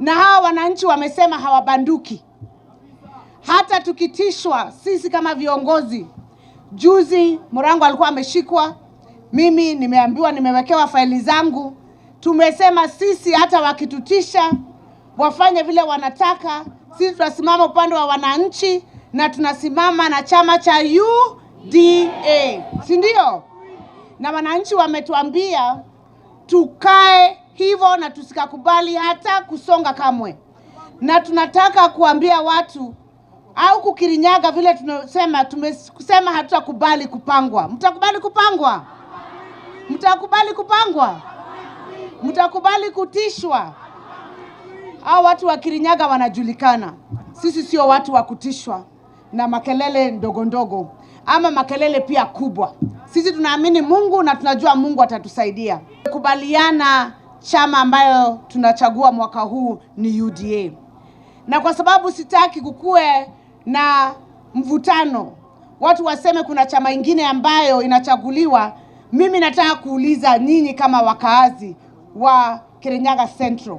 Na hawa wananchi wamesema hawabanduki, hata tukitishwa sisi kama viongozi. Juzi Murango alikuwa ameshikwa, mimi nimeambiwa nimewekewa faili zangu. Tumesema sisi hata wakitutisha wafanye vile wanataka, sisi tunasimama upande wa wananchi na tunasimama na chama cha UDA, si ndio? Na wananchi wametuambia tukae hivyo na tusikakubali hata kusonga kamwe, na tunataka kuambia watu au kukirinyaga vile tunasema, tumesema hatutakubali kupangwa. Mtakubali kupangwa? Mtakubali kupangwa? Mtakubali kutishwa? Hao watu wa Kirinyaga wanajulikana. Sisi sio watu wa kutishwa na makelele ndogo ndogo ama makelele pia kubwa. Sisi tunaamini Mungu na tunajua Mungu atatusaidia. Kubaliana, chama ambayo tunachagua mwaka huu ni UDA, na kwa sababu sitaki kukue na mvutano, watu waseme kuna chama ingine ambayo inachaguliwa. Mimi nataka kuuliza nyinyi kama wakaazi wa Kirinyaga Central,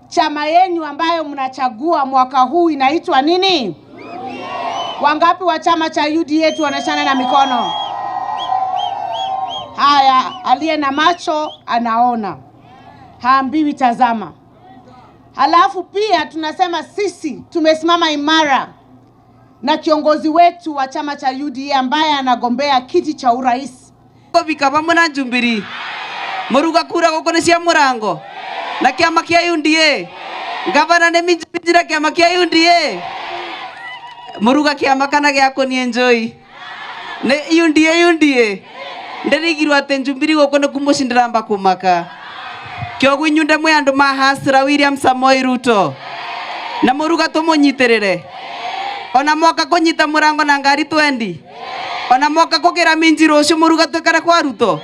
chama yenu ambayo mnachagua mwaka huu inaitwa nini? Wangapi wa chama cha UDA tuoneshane na mikono? Haya, aliye na macho anaona, haambiwi tazama. Halafu pia tunasema sisi tumesimama imara na kiongozi wetu wa chama cha UDA ambaye anagombea kiti cha urais. Bika pamwe na Jubilee muruga kura guku ni cia murango na kiama kia UDA. Gavana ni minji na kiama kia UDA. Muruga kiama kana giaku ni enjoy ni UDA. UDA ndirigirwo ati Jubilee guku ni kumucindira kumaka. Kioguo inyunde mwi andu ma hasira William Samoei Ruto na muruga tumunyitirire ona moka kunyita murango na ngari twendi ona moka kugira minji rucio muruga twikare kwa Ruto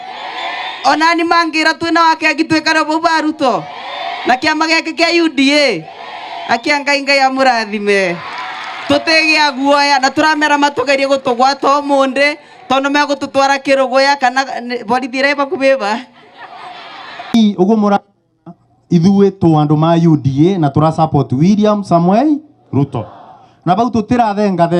ona ni mangira twina wake agitwikare bau ba Ruto na kiama giake kia UDA. Akia Ngai, Ngai amurathime. Tutigia guoya na turamera matugerie gutugwata umundi tondu megututwara kiruguya kana borithi iria ibakubi ba. Uguo mura ithuĩ tũ andũ ma UDA na tũra support William Samuel Ruto na bau tũtirathenga.